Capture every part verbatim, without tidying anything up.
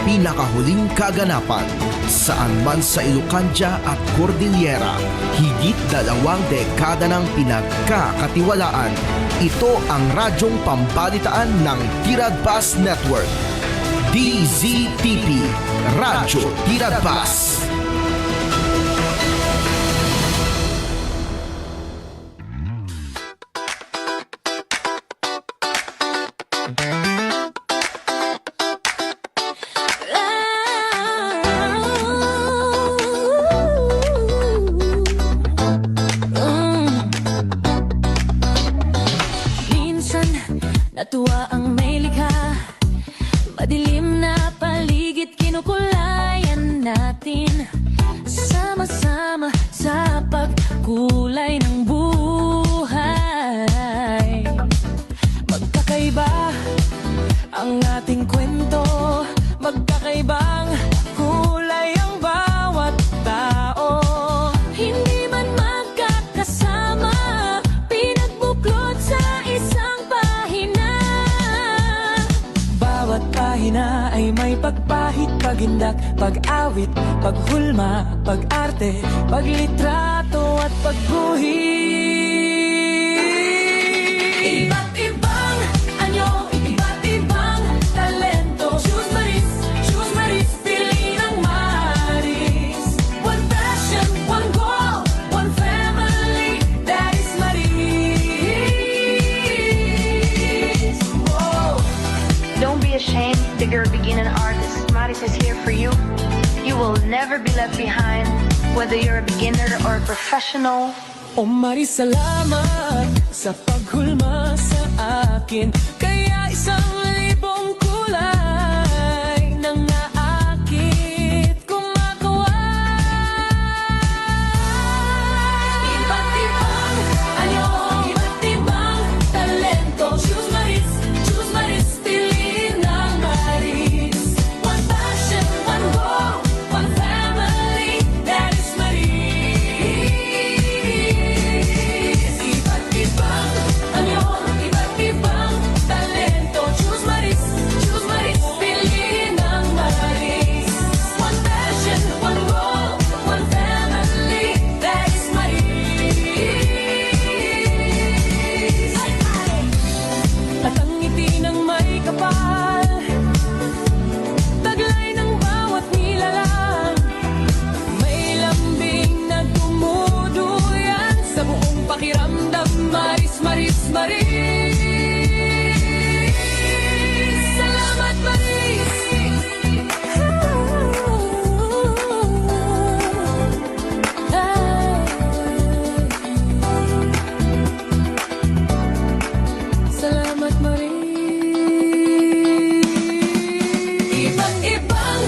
pinakahuling kaganapan. Saan man sa Ilocandia at Cordillera, higit dalawang dekada nang pinagkakatiwalaan. Ito ang radyong pambalitaan ng Tiradpas Network. D Z T P, Radyo Tiradpas. Minsan, natuwa ang may likha. Madilim na paligid, kinukulayan natin. Sama-sama sa pagkulay ng buhay. Magkakaiba ang ating kwento, magkakaibang kulay ang bawat tao. Hindi man magkakasama, pinagbuklod sa isang pahina. Bawat pahina ay may pagpahit, pagindak, pag-awit, paghulma, pag-arte, paglitrato at pagguhit. Iba't ibang anyo, iba't ibang talento. Choose Maris, choose Maris, pili ng Maris. One passion, one goal, one family, that is Maris. Whoa. Don't be ashamed that you're a beginner artist. Maris is here for you. You will never be left behind, whether you're a beginner or a professional. O Maris, salamat sa paghulma sa akin. Kaya isang libong kulay nang aakit, kumakaway. Iba't ibang anyo, iba't ibang talento. Choose Maris, choose Maris, pili ng Maris. One passion, one goal, one family, that is Maris. Iba't ibang anyo, iba't ibang talento. Choose Maris, choose Maris, pili ng Maris. One passion, one goal, one family, that is Maris. At ang ngiti ng may kapal, taglay ng bawat nilalang. May lambing na dumuduyan sa buong pakiramdam. Maris, Maris, Maris. Salamat, Maris. Salamat, Maris. Iba't ibang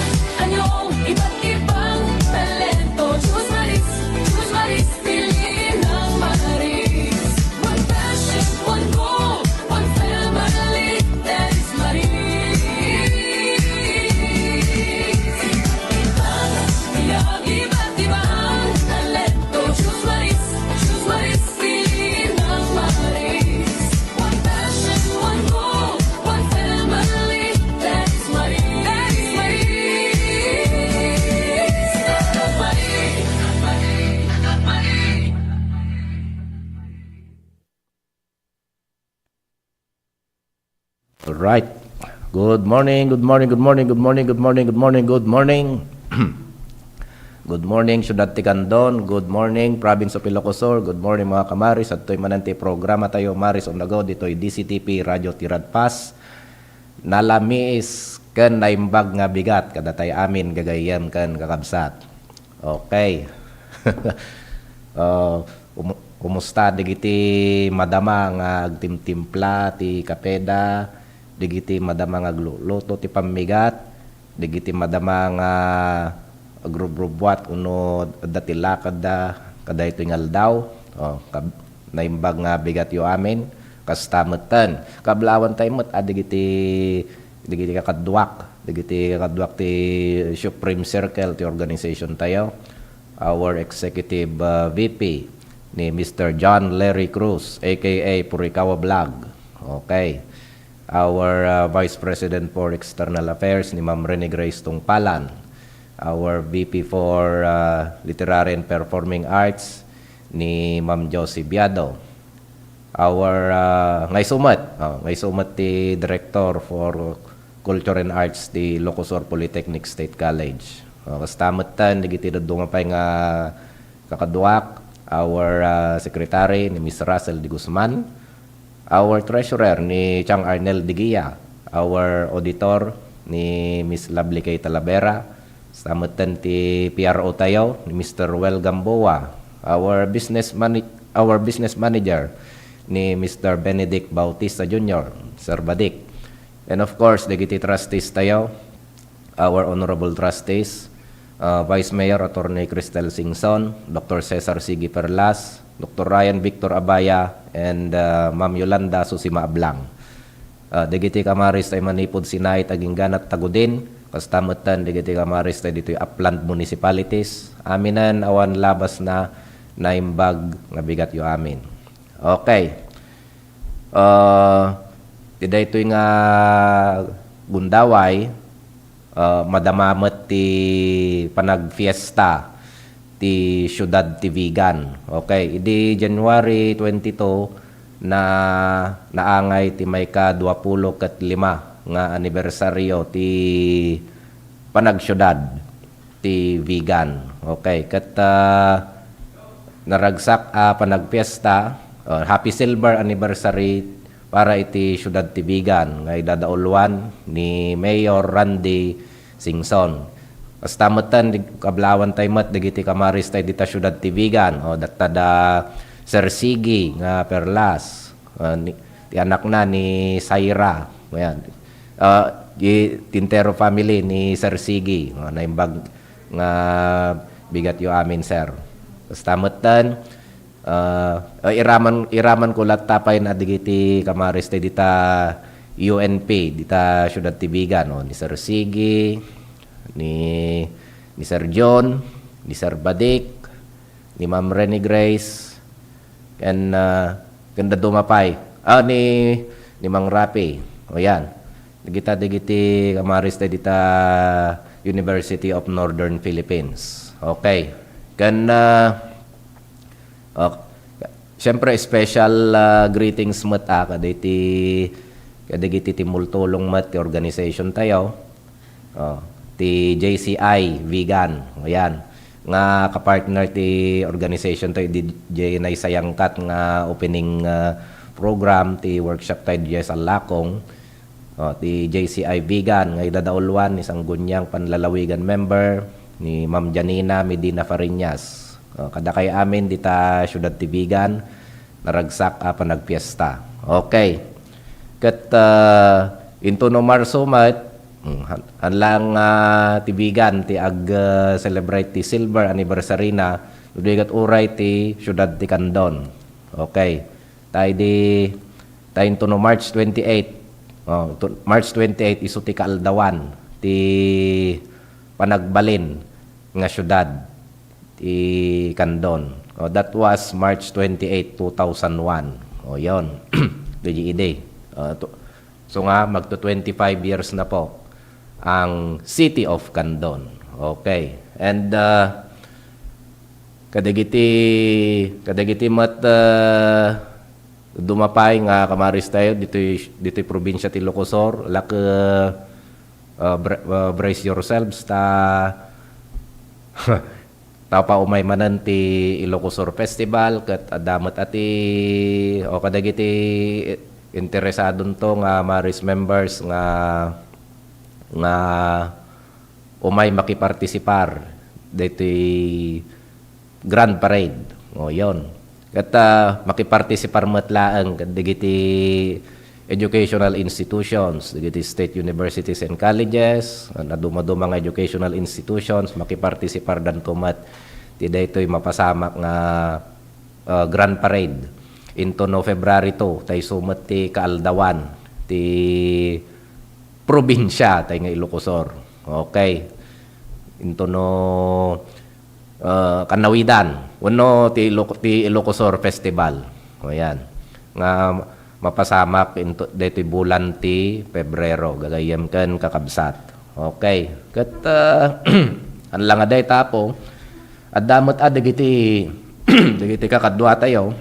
anyong, iba't ibang talento. Choose Maris, choose Maris, pili ng Maris. One passion, one goal, one family, that is Maris. Iba't ibang, iba't ibang talento. Choose Maris, choose Maris, pili ng Maris. One passion, one goal, one family, that is Maris. That is Maris. Maris, Maris, Maris. Alright. Good morning, good morning, good morning, good morning, good morning, good morning, good morning. Good morning, Syudad ti Candon. Good morning, Province of Ilocos Sur. Good morning, mga kamaris. Adtoy manen ti programa tayo, Maris on the Go, ditoy D C T P, Radyo Tiradpas. Nalamiis ken naimbag nga bigat kadatay amin, gagayyem ken kakabsat. Okay. Uh, um-, kumusta digiti madama nga agtimtimpla ti kapeda, digiti madama nga agluluto ti pammigat, digiti madama nga agrubrubuat wenno adda ti lakadda kadaytoy nga aldaw? Oh, kab-, naimbag nga bigatyo amin. Kasta metten. Kablaawanta met a digiti, digiti kakaduak, digiti kakaduak ti Supreme Circle ti organization tayo. Our executive, uh, V P ni Mister John Larry Cruz, A K A Purikawa Vlog. Okay. our uh, Vice President for External Affairs, ni Ma'am Rene Grace Tungpalan, our V P for uh, Literary and Performing Arts, ni Ma'am Josie Biado, our uh, nga isumet, oh, nga isumet ti Director for Culture and Arts ti Ilocos Sur Polytechnic State College. Oh, kasta metten dagiti dadduma pay nga kakaduak, our uh, Secretary ni Miss Russell de Guzman, our Treasurer ni Chang Arnel de Guia, our Auditor ni Miss Lovely K Talavera, kasta metten ti P R O tayo ni Mister Well Gamboa, our business mani- our business manager ni Mister Benedict Bautista Junior, Sir Badik. And of course, dagiti trustees tayo, our honorable trustees, uh, Vice Mayor Attorney Cristel Singson, Doctor Cesar Sigi Perlas, Doctor Ryan Victor Abaya, and uh, Ma'am Yolanda Susima Ablang. Uh, dagiti kamaris tayo manipud Sinait, Aguingan, at Tagudin, kasta metten dagiti kamaris tayo ditoy upland municipalities. Aminen awan labas na naimbag nga bigat yo amin. Okay. Uh, ti daytoy nga gundaway, uh, madama met ti panagfiesta ti siudad ti Vigan. Okay, idi January twenty-two na naangay ti maika duapulo ket lima nga anibersaryo ti panagsiudad ti Vigan. Okay, ket uh, naragsak a panagpiesta, uh, happy silver anniversary para iti siudad ti Vigan nga idadauluan ni Mayor Randy Singson. Kasta metten, di-, kablawan tay met dagiti kamaris tay dita siudad ti Vigan. O, datta da Sir Sigi nga Perlas, uh, ni, ti anakna ni Saira. Ayan. Uh, di Tintero family ni Sir Sigi. Uh, naimbag nga bigat yo amin, sir. Kasta metten, Ah, eh, iraman, iraman ko latta pay na dagiti kamaris ti dita U N P, dita siudad ti Vigan, no? Ni Sir Sigi, ni, ni Sir John, ni Sir Badik, ni Ma'am Rene Grace, ken, ah, ken dadduma pay. Ah, ni, ni Mang Rapi. O yan. Dagita, dagiti kamaris ti dita University of Northern Philippines. Okay. Ken, ah, Oh, siyempre, special, ah, greetings met, ah, kadagiti, kadagiti timmultulong met ti organization tayo. Oh, ti J C I Vigan, ayan, nga kapartner ti organization tayo, di, di naisayangkat nga opening, ah, program ti workshop tayo di Salakong. Oh, ti J C I Vigan nga idadauluan ni Sangguniang Panlalawigan member, ni Ma'am Janina Medina Fariñas. Oh, kadakay amin dita siudad ti Vigan, naragsak a panagpiesta. Okay. Ket, ah, intono Marso met, mm, han-, hanlang, ah, ti Vigan ti ag, ah, celebrate ti silver anniversary na, no di ket uray ti siudad ti Candon. Okay. Tay di, tay intono March twenty-eight. Oh, to, March twenty-eight isu ti kaaldawan ti panagbalin nga siudad ti Candon. Oh, that was March twenty-eight, two thousand one. Oh, yon. Di idi. Ah, to, so nga, magto twenty-five years na po ang City of Candon. Okay. And, ah, kadagiti, kadagiti met, ah, dumapay nga kamaris tayo ditoy, ditoy probinsya ti Ilocos Sur, like, ah, ah, bra-, ah, brace yourselves ta, ta paumay manen ti Ilocos Sur Festival, ket adda met a ti, o kadagiti interesadonto nga maris members nga, nga umay makipartisipar ditoy Grand Parade. O, yon. Ket, ah, makipartisipar met laeng kadagiti educational institutions, dagiti state universities and colleges, ah, nadumaduma nga educational institutions, makipartisipar danto met ti daytoy mapasamak nga, ah, Grand Parade. Intono February two, tay isu met ti kaaldawan ti probinsya tay nga Ilocos Sur. Okay. Intono, ah, kanawidan wenno ti Iloc-, ti Ilocos Sur Festival. O yan. Nga mapasamak into daytoy bulan ti Pebrero, gagayyem ken kakabsat. Okay. Ket, ah, haan la nga dayta, Apo, adda met a dagiti, dagiti kakaduatayo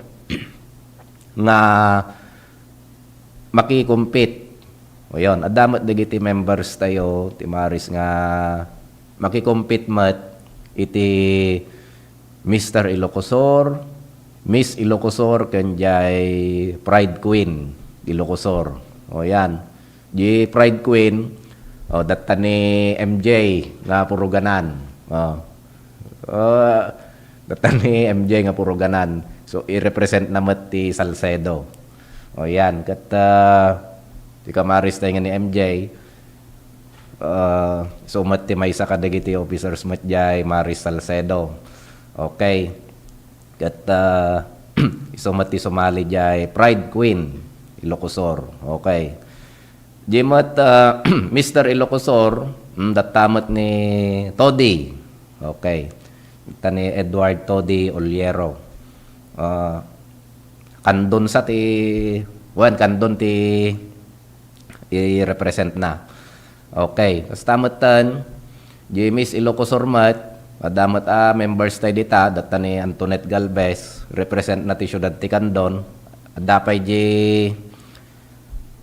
nga makikompete. O yun, adda met dagiti members tayo, ti Maris nga makikompete met iti Mister Ilocosur, Miss Ilocosur, ken jay Pride Queen Ilocosur. O yan. Di Pride Queen, o, datta ni M J nga puruganan. O. O, datta ni M J nga puruganan. So, i-represent na met ti Salcedo. O yan. Ket, ah, ti kamaris tayo nga ni M J, ah, isu met ti maysa kadagiti officers met jay Maris Salcedo. Okay. Ket, ah, isu met ti sumali jay Pride Queen Ilocosur. Okay. Di met, ah, Mister Ilocosur, mm, datta met ni Toddy. Okay. Datta ni Edward Toddy Oliero. Ah, kandon sa ti, wen, kandon ti i-represent na. Okay. Kasta metten, di Miss Ilocosur met, adda met a members tayo dita, datta ni Antoinette Galvez, represent na ti siudad ti Candon. Adda pay di,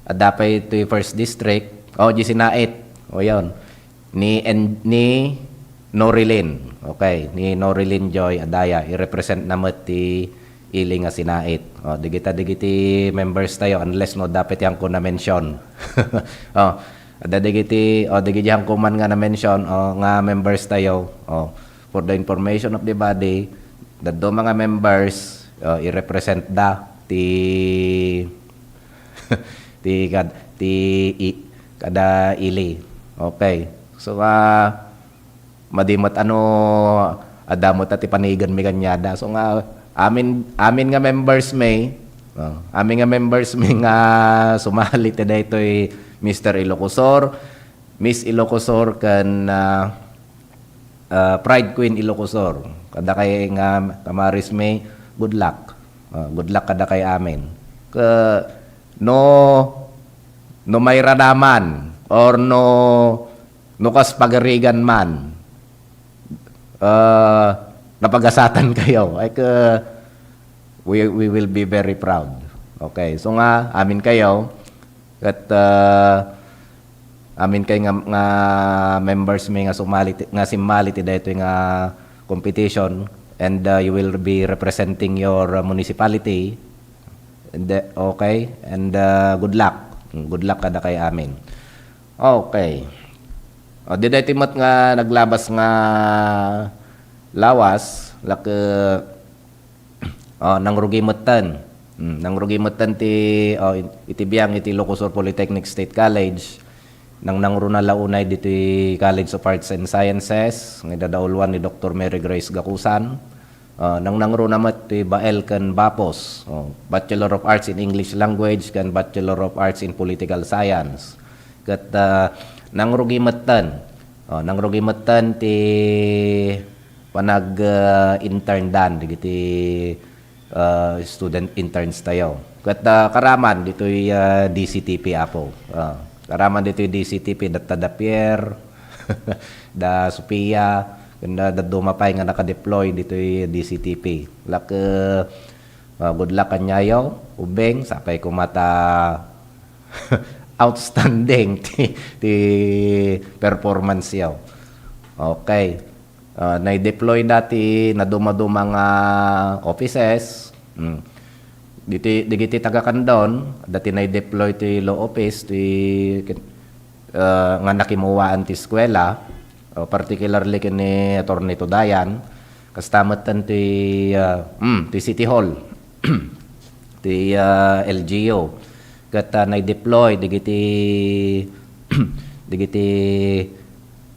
adda pay ti First District. O, di Sinait. O, yun. Ni, en-, ni Norilyn. Okay, ni Norilyn Joy Adaya. I-represent na met ti ili nga Sinait. O, digita, digiti members tayo, unless no, dapat yang ko na-mention. O, adda digiti, o, digiti yang ko man nga na-mention, o, nga members tayo. O, for the information of the body, daduma nga members, o, i-represent da ti, ti kad-, ti i-, kada ili. Okay. So, ah, madi met ano, adda met a ti paniganmi kaniada. So nga, amin, amin nga members mi, o, amin nga members mi nga sumali ti daytoy Mister Ilocosur, Miss Ilocosur, ken, ah, ah, Pride Queen Ilocosur. Kadakay nga kamaris mi, good luck. Ah, good luck kadakay amin. Ke-, no, no mairadaman or no, no kas pagarigan man, ah, napagasatan kayo. Ay, ke-, we, we will be very proud. Okay, so nga, amin kayo. Ket, ah, amin kay nga, nga members mi nga sumali ti, nga simmali ti daytoy nga competition, and, ah, you will be representing your, ah, municipality. And, ah, okay, and, ah, good luck. Good luck kadakay amin. Okay. O, di daytoy met nga naglabas nga lawas, la ket, o, nangrugi metten. Hmm, nangrugi metten ti, o, iti biang iti Ilocosur Polytechnic State College. Nang nangruna la unay ditoy College of Arts and Sciences, nga idadauluan ni Doktor Mary Grace Gakusan. Ah, nang nangruna met ti Bael ken Bapos. O, Bachelor of Arts in English Language ken Bachelor of Arts in Political Science. Ket, ah, nangrugi metten. O, nangrugi metten ti panag, ah, intern dan dagiti, ah, student interns tayo. Ket, ah, karaman ditoy, ah, D C T P, Apo. Ah, karaman ditoy D C T P, datta da Pierre, da Sofia, ken da, dadduma pay nga naka-deploy ditoy D C T P. Lak-, ah, good luck kaniayo, ubing, sapay koma ta outstanding ti, ti performance yo. Okay. Ah, nai-deploy da ti naduma-duma nga offices. Hmm. Diti, digiti taga Candon, dati nai-deploy ti law office, ti, ah, nga nakimuwaan ti eskuela, ah, particularly ken ni Attorney Tudayan, kasta metten ti, ah, hmm, ti City Hall, ti, ah, L G U. Ket, ah, nai-deploy digiti, digiti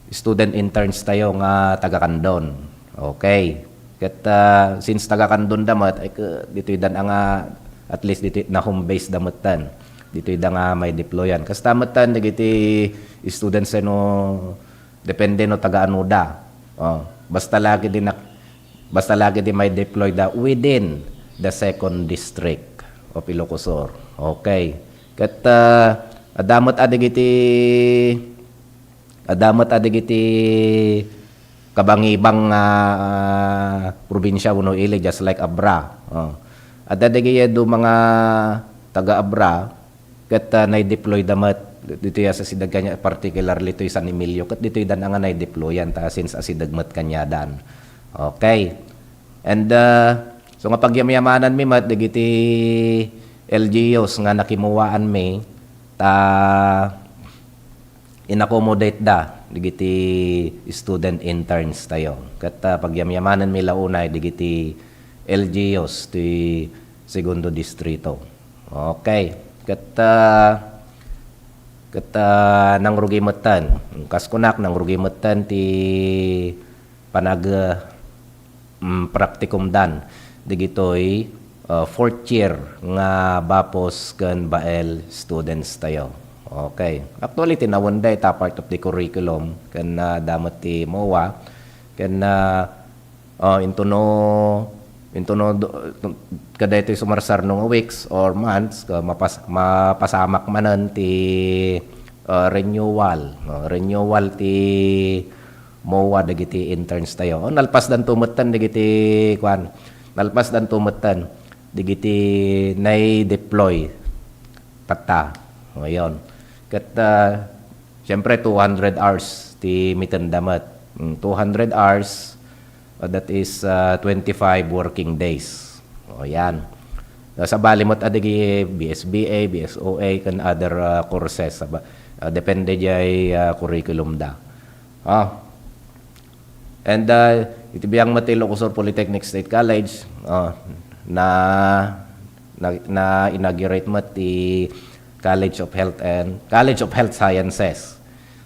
student interns tayo nga taga Candon. Okay. Ket, ah, since taga Candon da met, ay, ke-, ditoy dan nga, at least ditoy na home base da metten. Ditoy da nga mai-deployan. Kasta metten dagiti students no, depende no taga ano da. O, basta lagi di nak-, basta lagi di mai-deploy da within the second district. of Ilocos Sur. Okay. Ket, ah, adda met a dagiti, adda met a dagiti kabangibang nga, ah, probinsia wenno ili, just like Abra. Oh. Adda dagiti adu nga taga-Abra, ket, ah, naideploy da met ditoy a sideg kaniak, particularly toy San Emilio, ket ditoy dan a nga naideployan ta since a sideg met kaniadan. Okay. And, ah, so nga pagyamyamananmi met dagiti L G Us nga nakimuwaanmi, ta in-accommodate da dagiti student interns tayo. Ket, ah, pagyamyamananmi la unay dagiti L G Us ti Segundo Distrito. Okay. Ket, ah, ket, ah, nangrugi metten. Kas kunak, nangrugi metten ti panag-, mm, practicum dan dagitoy, ah, fourth year nga BAPOS ken BAEL students tayo. Okay. Actually, tinawen da ita part of the curriculum ken, ah, adda met ti MOA ken, ah, ah, intono, intono do-, kadaytoy sumarsarno nga weeks or months, ka mapas-, mapasamak manen ti, ah, renewal, no? Renewal ti MOA dagiti interns tayo. O, nalpasdanto metten dagiti, kuan, nalpasdanto metten dagiti naideploy tatta. Ngayon, ket, ah, siyempre, two hundred hours ti mitenda met. Mm, two hundred hours, uh, that is, uh, twenty-five working days. O, yan. Sabali met a dagiti B S B A, B S O A, ken other, uh, courses. Saba-, uh, depende jay, uh, curriculum da. Ah. And, uh, iti biang met ti Ilocos Sur Polytechnic State College, uh, na, na, na-inaugurate met ti College of Health and, College of Health Sciences,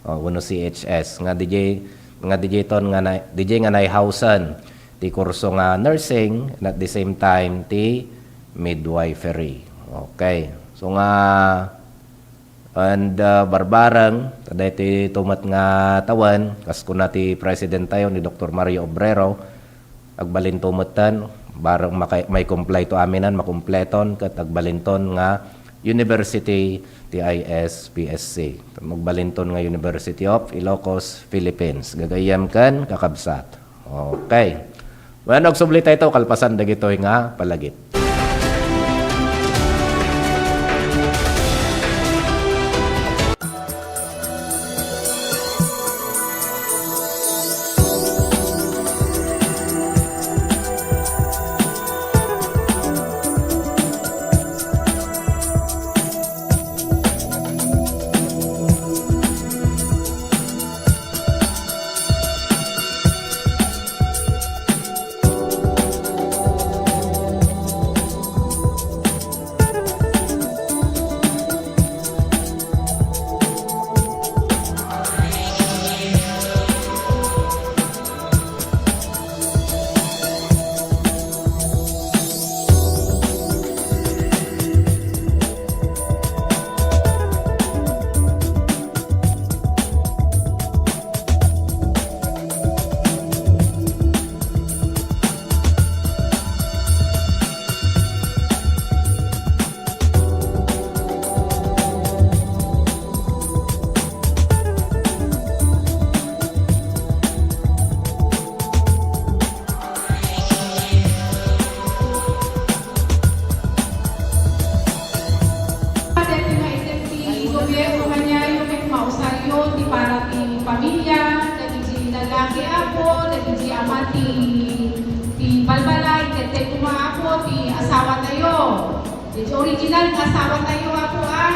o, wenno C H S, nga D J, nga D J ton nga na, D J nga naihawsen ti kurso nga nursing and at the same time ti midwifery. Okay. So nga, and, ah, barbareng, kadaytoy tumet nga tawen, kas kuna ti President tayo ni Doktor Mario Obrero, agbalinto metten, bareng maka-, maikumpleyto aminan, makumpleton, ket agbalinton nga university ti I S P S C. Agbalinton nga University of Ilocos, Philippines. Gagayyem ken kakabsat. Okay. Bueno, agsubli tayo kalpasan dagitoy nga palagip. Dagiti maited ti gobierno kaniayo ket mausaryo ti para ti pamilia, dagiti lalaki, apo, dagiti ama ti, ti balbalay, ket dagiti koma, apo, ti asawatayo. Dagiti original nga asawatayo, apo, a.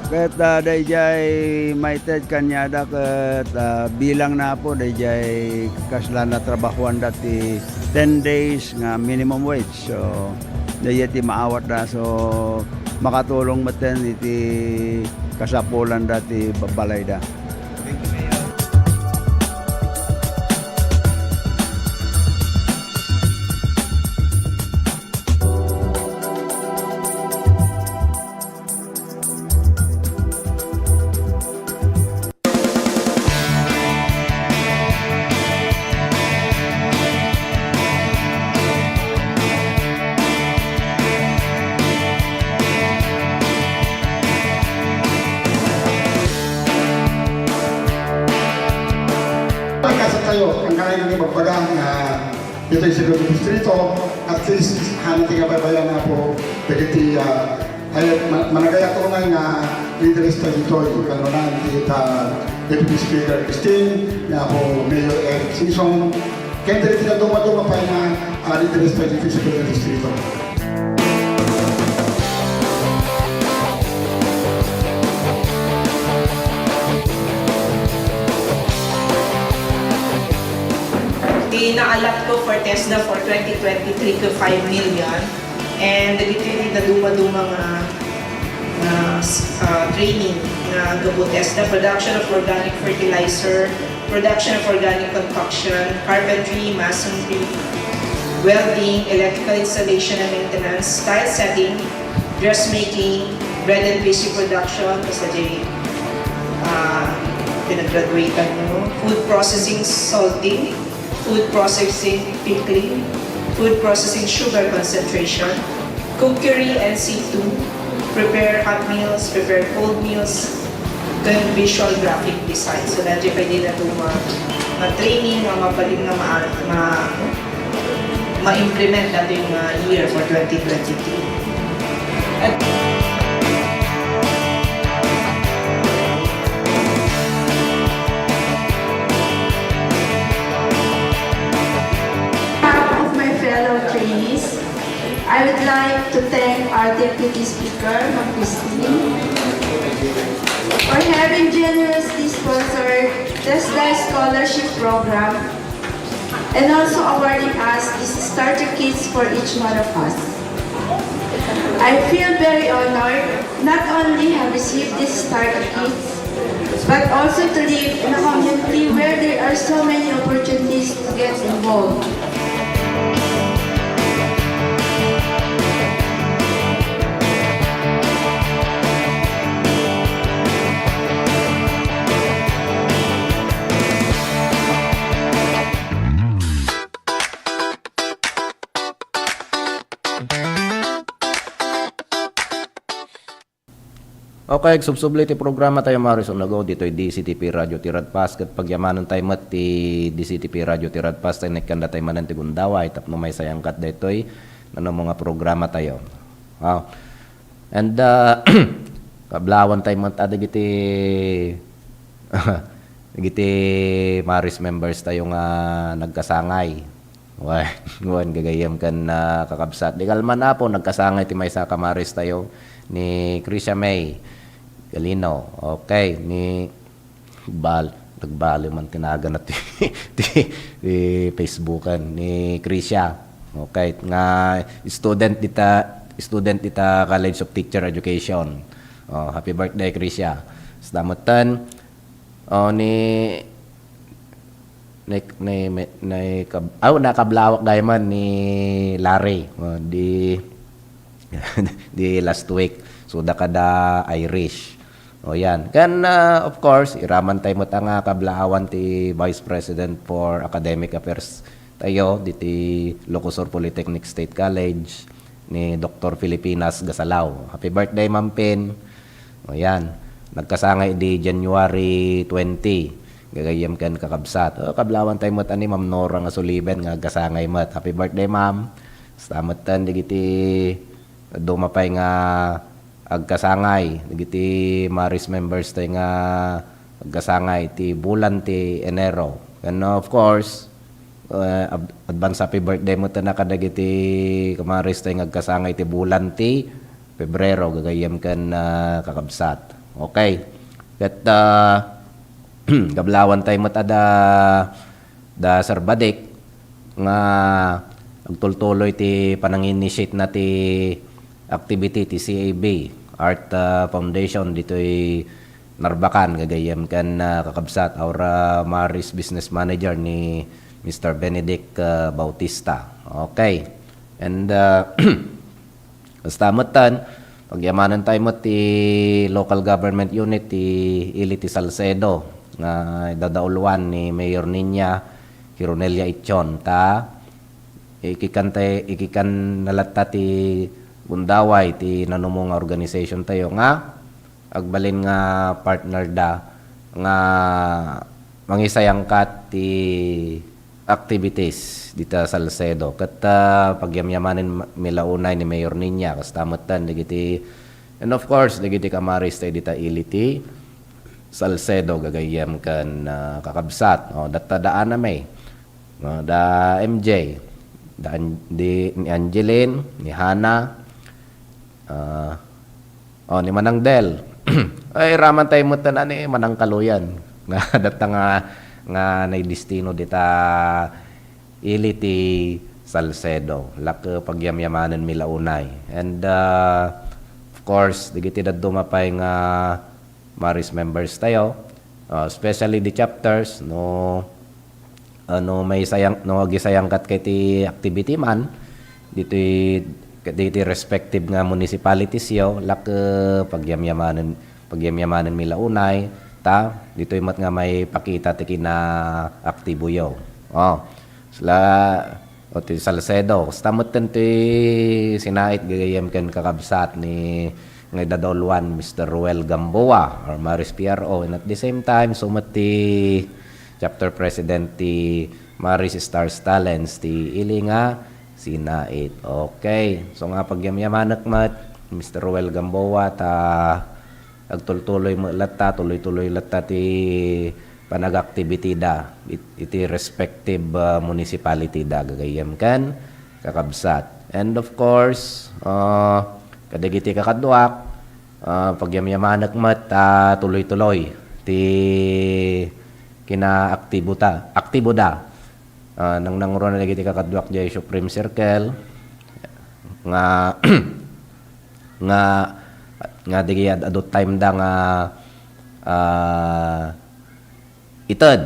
Ket, ah, daydiay maited kaniada ket, ah, bilangna, apo, daydiay kasla natrabahoanda ti ten days nga minimum wage. So, daydiay ti maawatda. So, makatulong metten iti kasapulanda ti ba-, balayda. Nga ditoy Sibuyan Distrito, at least, hana ti kabaybayan, Apo, dagiti, ah, ay, ma-, managayat unay nga leaders ta ditoy, kanunay ti ta Deputy Speaker Christine, ni Apo Mayor Eric Singson, ken dagiti dadduma-duma pay nga, ah, leaders ta ditoy Sibuyan Distrito. Ti naalap ko for TESDA for twenty twenty-three ko five million. And dagitoy ti naduma-duma nga, nga, ah, training nga gapu TESDA, production of organic fertilizer, production of organic concoction, carpentry, masonry, welding, electrical installation and maintenance, tile setting, dressmaking, bread and pastry production, basta di, ah, pinag-graduatean mo, food processing, salting, food processing, pickling, food processing, sugar concentration, cookery and situ, prepare hot meals, prepare cold meals, ken visual graphic design. So, dati pwede na ito ma-, ma-training, ma-, mabalin nga ma-, ma-, ma-implement natin nga year for twenty twenty-two. At behalf of my fellow trainees, I would like to thank our Deputy Speaker, Ma'am Christine, for having generously sponsored TESDA Scholarship Program and also awarding us these starter kits for each one of us. I feel very honored not only have received these starter kits, but also to live in a community where there are so many opportunities to get involved. Okay, agsubsubli ti programa tayo, Maris Onago, ditoy D C T P Radio Tiradpas, ket pagyamanen tayo met ti D C T P Radio Tiradpas, tayo nekkanda tayo manen ti gundaway, tapno maysayangkat daytoy, nano nga programa tayo. Wow. And, uh, kablawan tayo met, ah, dagiti, dagiti Maris members tayo nga nagkasangay. Wen, wen, gagayyem ken, ah, kakabsat. Di kalman, Apo, nagkasangay ti maysa ka Maris tayo ni Krisha May Galino. Okay, ni bal-, nagbali man ti naganna ti, ti, ti Facebookan ni Krisha. Okay, nga student dita, student dita College of Teacher Education. Oh, happy birthday, Krisha. Basta metten, oh, ni Ni, ni, ni, ni kab-, aw, nakablawak gayman ni Larry. Oh, di, di last week. So, da kada Irish. O, yan. Kan, ah, of course, iraman tayo met nga kablaawan ti Vice President for Academic Affairs tayo, diti Ilocos Sur Polytechnic State College, ni Doktor Filipinas Gasalaw. Happy birthday, Ma'am Pin. O, yan. Nagkasangay idi January twenty. Gagayyem ken kakabsat. O, kablaawan tayo met ni Ma'am Nora nga Suliben nga agkasangay met. Happy birthday, Ma'am. Basta metten dagiti dadduma pay nga agkasangay, dagiti Maris members tayo nga agkasangay ti bulan ti Enero. And of course, eh, ad-, advance happy birthday metten kadagiti kamaris tayo nga agkasangay ti bulan ti Pebrero, gagayyem ken, ah, kakabsat. Okay. Ket, ah, kablaawan tayo met da, da Sir Badik nga agtultuloy ti panang-initiate na ti activity ti C A B Art, ah, Foundation ditoy Narbacan, gagayyem ken, ah, kakabsat, our, ah, Maris Business Manager ni Mister Benedict, ah, Bautista. Okay. And, ah, basta metten, pagyamanen tayo met ti local government unit ti ili ti Salcedo nga idadauluan ni Mayor Niña Hironelia Ichon ta ikikan tay, ikikan na latta ti gundaway ti nanumo nga organization tayo nga agbalin nga partner da nga mangisayangkat ti activities dita Salcedo. Ket, ah, pagyamyamanen ma-, mi la unay ni Mayor Niña, kasta metten dagiti, and of course, dagiti kamaris tayo dita ili ti Salcedo, gagayyem ken, ah, kakabsat. O, datta da Ana May, no, da M J, da An-, di, ni Angeline, ni Hana, ah, o, ni Manang Del. Ay, raman tayo metten ni Manang Kaluyan. Nga, datta nga, nga naidestino dita ili ti Salcedo. Lak pagyamyamanen mi la unay. And, uh, of course, dagiti dadduma pay nga Maris members tayo, uh, especially the chapters, no, ano, may sayang, no, agisayangkat kay ti activity man, ditoy, ditoy respective nga municipalities yo, lak, uh, pagyamyamanen, pagyamyamanen mi la unay, ta, ditoy met nga maipakita ti kinaaktibo yo. Oh, sila, o ti Salcedo. Kasta metten ti sinait gagayyem ken kakabsat ni nga idadolwan, Mister Ruel Gamboa, or Maris P R O. And at the same time, so met ti chapter president ti Maris Stars Talents, ti ili nga sinait. Okay. So nga pagyamyamanek met, Mister Ruel Gamboa, ta agtultuloy met latta, tuloy-tuloy latta ti panagactivity da it-, iti respective, ah, municipality da gagayyem ken kakabsat. And of course, ah, kadagiti kakaduak, ah, pagyamyamanek met ta tuloy-tuloy ti kinaaktibo ta, aktibo da. Ah, nangnangruna dagiti kakaduak diay Supreme Circle nga, nga, nga digi ad-, adu time da nga, ah, ited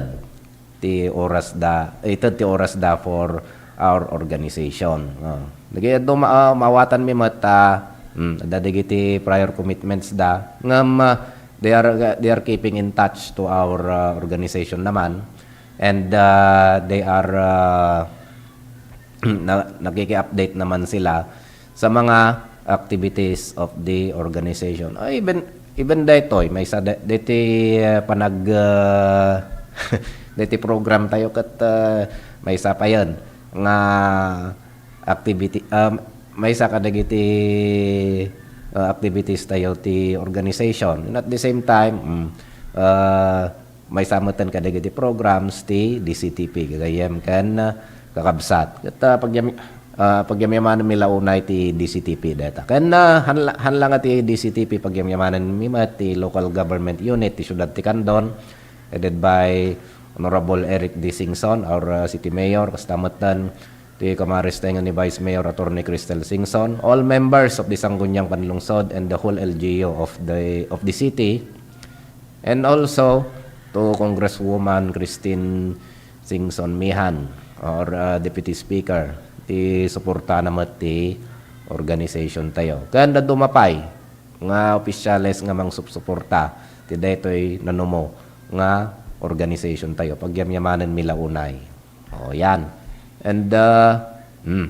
ti oras da, ited ti oras da for our organization. Ah, dagi adu ma-, ah, maawatanmi met, ah, mm, adda dagiti prior commitments da, ngem, ah, they are, they are keeping in touch to our, ah, organization naman. And, uh, they are, uh, na-, nakiki-update naman sila sa mga activities of the organization. Ay, even, even daytoy, maysa da-, daytoy, uh, panag-, uh, daytoy program tayo ket, uh, maysa pa yan nga activity, um, maysa kadagiti, uh, activities tayo ti organization. And at the same time, mm, uh, maysa metten kadagiti programs ti D C T P, gagayyem ken, ah, kakabsat. Ket, ah, pagyam-, ah, pagyamyamanenmi la unay ti D C T P dayta. Ken, ah, hanla-, hanla nga ti D C T P, pagyamyamanenmi met ti local government unit ti siudad ti Candon, headed by Honorable Eric D Singson, our, ah, city mayor, kasta metten ti kamaris tayo nga ni Vice Mayor Attorney Cristel Singson, all members of the Sangguniang Panlungsod and the whole L G U of the, of the city, and also to Congresswoman Christine Singson Mihan, or, uh, Deputy Speaker, ti suportana met ti organization tayo. Ken dadduma pay nga opisyales nga mangsupsuporta ti daytoy nanumo nga organization tayo. Pagyamyamanenmi la unay. Oh, yan. And, uh, hmm.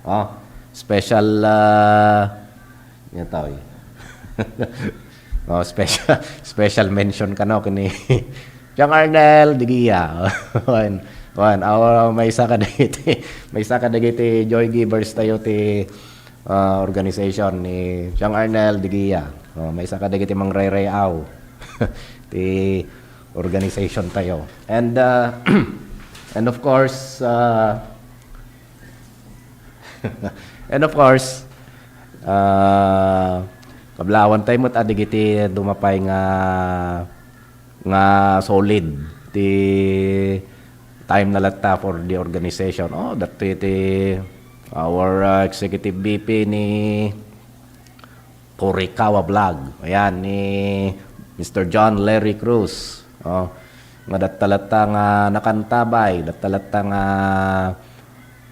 Oh, special, uh, yan tao eh. Oh, special, special mention kano kini John Arnel Digia. Wan, wan, aw, maysa kadagiti, maysa kadagiti joy givers tayo ti, uh, organization ni John Arnel Digia. Oh, maysa kadagiti mangrayrayaw ti organization tayo. And, uh, and of course, uh, and of course, uh, kablawan tayo met a dagiti dumapay nga, nga solid ti time na latta for the organization. Oh, dati ti our, uh, executive V P ni Purikawa Vlog. Ayan, ni Mister John Larry Cruz. Oh, nga datta latta nga nakantabay, datta latta nga,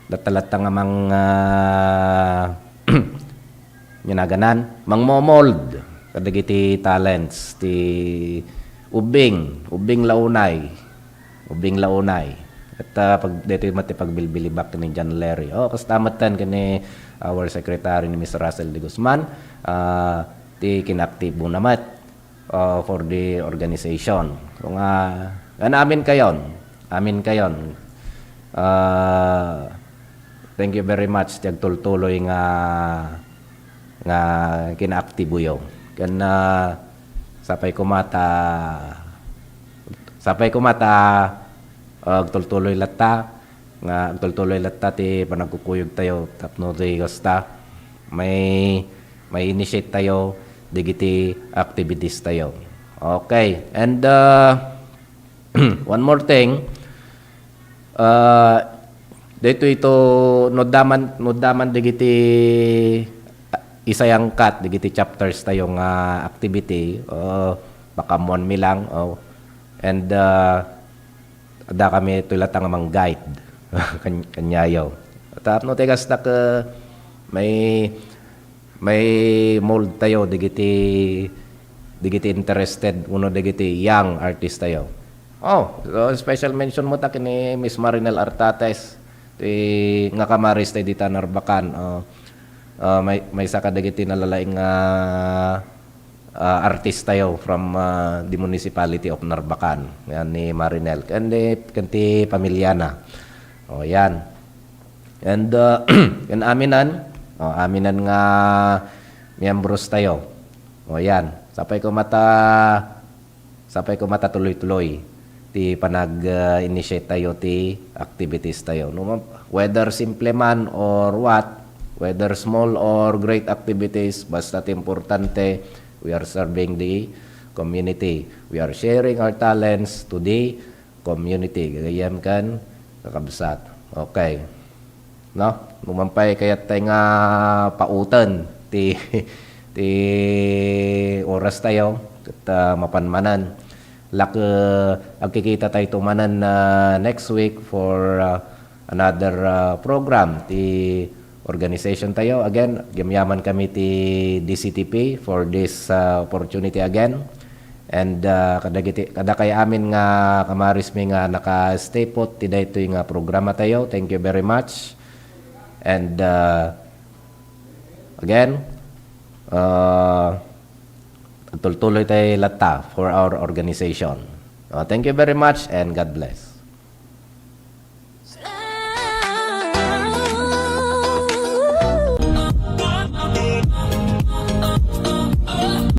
datta latta nga mang, ah, ginaganan, mangmomold kadagiti talents ti ubbing, ubbing la unay. Ubbing la unay. At, ah, pag, daytoy met ti pagbilbilibak ni John Larry. Oh, kasta metten ken ni our secretary ni Mister Russell de Guzman, ah, ti kinaaktibo na met, ah, for the organization. So nga, nga amin kayon. Amin kayon. Ah, thank you very much ti agtultuloy nga, nga kinaaktiboyo. Ken, ah, sapay koma ta, sapay koma ta, ah, agtultuloy latta, nga agtultuloy latta ti panagkukuyogtayo tapno ti kasta, may, may initiate tayo dagiti activities tayo. Okay. And, ah, one more thing, ah, daytoy to, no adda man, no adda man dagiti, ah, isayangkat dagiti chapters tayo nga activity, ah, pakaammuanmi lang, oh. And, ah, adda kami toy latta nga mang-guide kan-, kaniayo. Tapno ti kasta, ah, may, may mold tayo dagiti, dagiti interested wenno dagiti young artist tayo. Oh, so special mention met ta ken ni Miss Marinel Artates, ti nga kamaris tayo dita Narbacan. Oh, ah, may, maysa kadagiti nalalaing nga, ah, artist tayo from, ah, the municipality of Narbacan. Yan ni Marinel. Ken ni, ken ti pamilyana. Oh, yan. And, ah, ken aminan, oh, aminan nga miyembros tayo. Oh, yan. Sapay koma ta, sapay koma ta tuloy-tuloy ti panag, ah, initiate tayo ti activities tayo. No, whether simple man or what, whether small or great activities, basta ti importante, we are serving the community. We are sharing our talents to the community. Gagayyem ken kakabsat. Okay. No? No man pay kayat tay nga pauten ti, ti oras tayo, ket, ah, mapan manen. Lak-, ah, agkikita tayo to manen, ah, next week for, ah, another, ah, program ti organization tayo. Again, gimyaman kami ti D C T P for this, ah, opportunity again. And, ah, kadagiti, kadakay amin nga kamarismi nga naka-stay put ti daytoy nga programa tayo, thank you very much. And, ah, again, ah, tultuloy tayo latta for our organization. Ah, thank you very much and God bless.